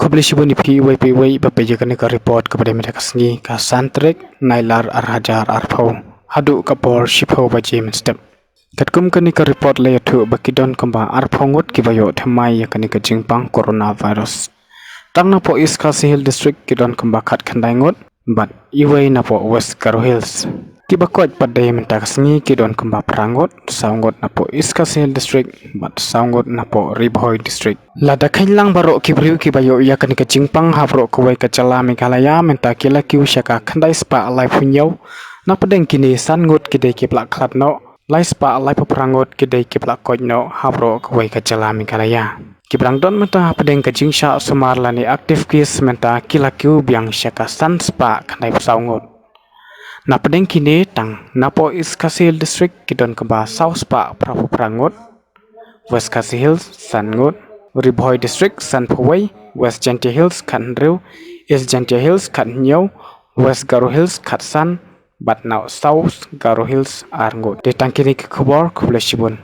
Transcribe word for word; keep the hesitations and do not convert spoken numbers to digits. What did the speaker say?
Khublei shibun ïa phi iwei pa iwei ba peit ïa kane ka report kaba dei mynta ka sngi ka san tarik Nailar ar hajar arphew haduh ka por shiphew baje mynstep. Katkum kane ka report la ïathuh ba ki don kumba arphew ngut kiba ïoh thymmai ïa kane ka jingpang coronavirus. Tang napoh East Khasi Hills District ki don kumba khatkhyndai ngut bad iwei napoh West Garo Hills. Kiba koit pat dei mynta ka sngi ki don kumba phra ngut, saw ngut napoh East Khasi Hills District bad saw ngut napoh Ri Bhoi District. Lada kheiñ lang baroh ki briew kiba ïoh ïa kane ka jingpang ha baroh kawei ka jylla Meghalaya mynta ki la kiew sha ka khyndai spah laiphew hynñiew. Napdeng kine san ngut ki dei kiba la khlad noh, lai spah laiphew phra ngut ki dei kiba la koit noh ha baroh kawei ka jylla Meghalaya. Kiba dang don mynta hapdeng ka jingshah sumar lane active case mynta ki la kiew biang sha ka san spah khyndaiphew saw ngut. Napdeng kine tang napoh East Khasi Hills District ki don kumba saw spah phraphew phra ngut, West Khasi Hills san ngut, Ri Bhoi District sanphew wei, West Jaintia Hills khathynriew, East Jaintia Hills khathynñiew, West Garo Hills khatsan bad napoh South Garo Hills ar ngut. Dei tang kine ki khubor, khublei shibun.